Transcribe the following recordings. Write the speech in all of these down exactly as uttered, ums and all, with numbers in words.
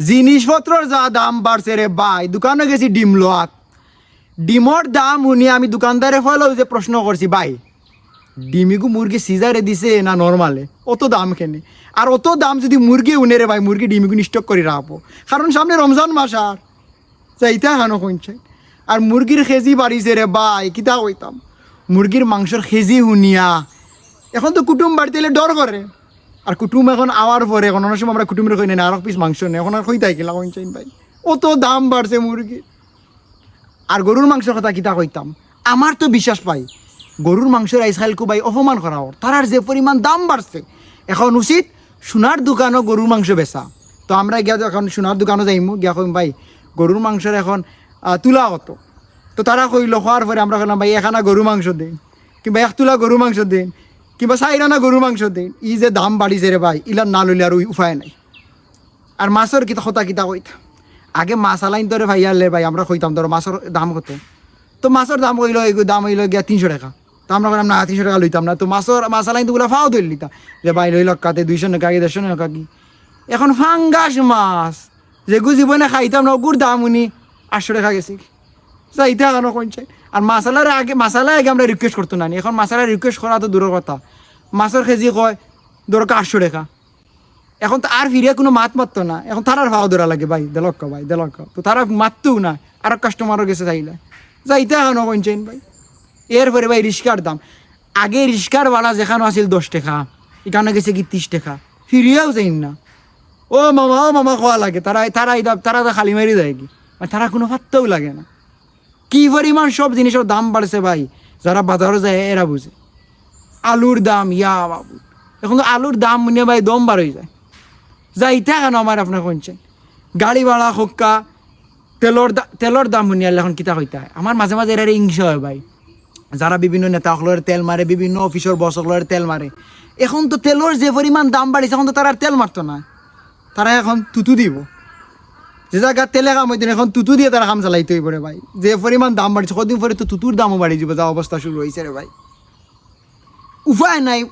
জিনিসপত্রর যা দাম বাড়ছে রে ভাই, দোকানো গেছি ডিম লওয়াত। ডিমর দাম হুনি আমি দোকানদারে ফলো যে প্রশ্ন করছি, "ভাই, ডিম ইগু মুরগি সিজারে দিছে না নরমালে? অত দাম কেনে? আর অত দাম যদি মুরগি হুনে রে ভাই, মুরগি ডিম ইগু স্টক করি রাখবো, কারণ সামনে রমজান মাস।" আর যাইতা খানো কইনছাইন। আর মুরগির কেজি বাড়িছে রে ভাই, কিতা কইতাম, মুরগির মাংসর কেজি হুনিয়া এখন তো কুটুম বাড়িতে এলে ডর করে। আর কুটুম এখন আওয়ার পরে এখন অনেক সময় আমরা কুটুমের কই না, "আরো পিস মাংস নে", এখন আর কইতাই কিলা কইনছাইন ভাই, অত দাম বাড়ছে মুরগির। আর গরুর মাংসর কথা কিতা কইতাম, আমার তো বিশ্বাস পাই, গরুর মাংসর আইজকাইল কু ভাই অপমান করা অর, তারার যে পরিমাণ দাম বাড়ছে। এখন উচিত সোনার দোকানো গরুর মাংস বেচা। তো আমরা গিয়া এখন সোনার দোকানো যাইমু, গিয়া কইম, "ভাই, গরুর মাংসর এখন, আহ, তুলা কত?" তো তারা কইলো, কওয়ার পরে আমরা কইলাম, "ভাই, এক আনা গরু মাংস দেইন, কিংবা এক তুলা গরু মাংস দেইন, কিংবা চাইর আনা গরু মাংস দেইন।" ই যে দাম বাড়িছে রে ভাই, ইলার না লইলে আর ওই উপায় নাই। আর মাছর কিতা কথা কিতা কইতা, আগে মাছ আলাইন তোরে ভাই আনলে ভাই, আমরা কইতাম, "ধরো মাছর দাম কত?" তো মাছর দাম কইলো, এই দাম হইলো গিয়া তিনশো টাকা। তো আমরা কইলাম, "না, তিনশো টাকা লইতাম না।" তো মাছর, মাছ আলাইন তো গুলা ফাও ধরে লিতা যে, "ভাই, লই লক্কা তে দুইশো টাকা কি দেড়শো টাকা কি?" এখন ফাঙ্গাস মাছ যেগু জীবনে খাইতাম না, ওগুর দাম উনি আটশো টাকা গেছে কি? যাইতা খানো কইনছাইন। আর মাছালার আগে, মাছালা আগে আমরা রিকোয়েস্ট করতো না নি, এখন মাছালা রিকোয়েস্ট করা তো দূরের কথা, মাছর কেজি কয় দরকার আটশো টাকা। এখন তো আর ফিরিয়া কোনো মাত মাততো না, এখন তারার ফাও ধরা লাগে, "ভাই, দেলক্কা, ভাই, দেলক্কা।" তো তারা মাততো না, আর কাস্টমারও গেছে চাইলা। যাইতা খানো কইনছাইন ভাই। এরপরে ভাই রিস্কার দাম, আগে রিস্কার ভাড়া যেখানো আছিল দশ টাকা, এখানো গেছে কি তিরিশ টাকা, ফিরিয়াও যাইন না। "ও মামা, ও মামা" কওয়া লাগে, তারা, তারা ইদা, তারা তো খালি মারি যায় কি, আর তারা কোনো পাত্তাও লাগে না। কি পরিমাণ সব জিনিসর দাম বাড়ছে ভাই, যারা বাজারো যায় এরা বুঝে। আলুর দাম, ইয়া বাবু, এখন তো আলুর দাম হুনিয়া ভাই দম বার হয়ে যায়। যাইতা খানো আমার আপনার কইনছাইন, গাড়ি ভাড়া হক্কা, তেলর দা-, তেলর দাম হুনিয়া এখন কিতা কইতা অয়? আমার মাঝে মাঝে এরারে হিংসা হয় ভাই, যারা বিভিন্ন নেতা অকলরে তেল মারে, বিভিন্ন অফিসর বস অকলরে তেল মারে। এখন তো তেলর যে পরিমাণ দাম বাড়িছে, এখন তো তারা আর তেল মারতো না, তারা এখন তুতু দিব। যে জাগা তেলে কাম হইতো না, এখন তুতু দিয়া তারা কাম চালাইতে হইব রে ভাই। যে পরিমাণ দাম বাড়ছে, কদিন পরে তো তুতুর দামও বাড়ি দিব, যা অবস্থা শুরু হইছে রে ভাই। উপায় নাই,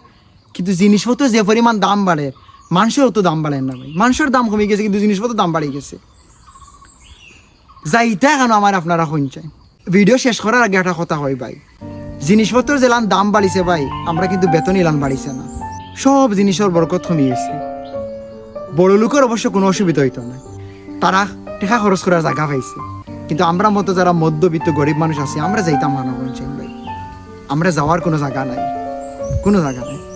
কিন্তু জিনিসপত্র যে পরিমাণ দাম বাড়ে, মানষর তো দাম বাড়ে না ভাই। মানষর দাম কমি গেছে, কিন্তু জিনিসপত্র দাম বাড়ি গেছে। যাইতা খানো আমার আপনারা কইনছাইন। ভিডিও শেষ করার আগে একটা কথা কই ভাই, জিনিসপত্র যেলান দাম বাড়িছে ভাই, আমরা কিন্তু বেতন ইলান বাড়িছে না, সব জিনিসর বরকত কমি গেছে। বড় লোকর অবশ্য কোনো অসুবিধা হইতো না, তারা টাকা খরচ করার জায়গা পাইছে, কিন্তু আমরা মতো যারা মধ্যবিত্ত গরিব মানুষ আছি, আমরা যাইতাম খানো কইনছাইন ভাই, আমরা যাওয়ার কোনো জায়গা নাই, কোনো জায়গা নাই।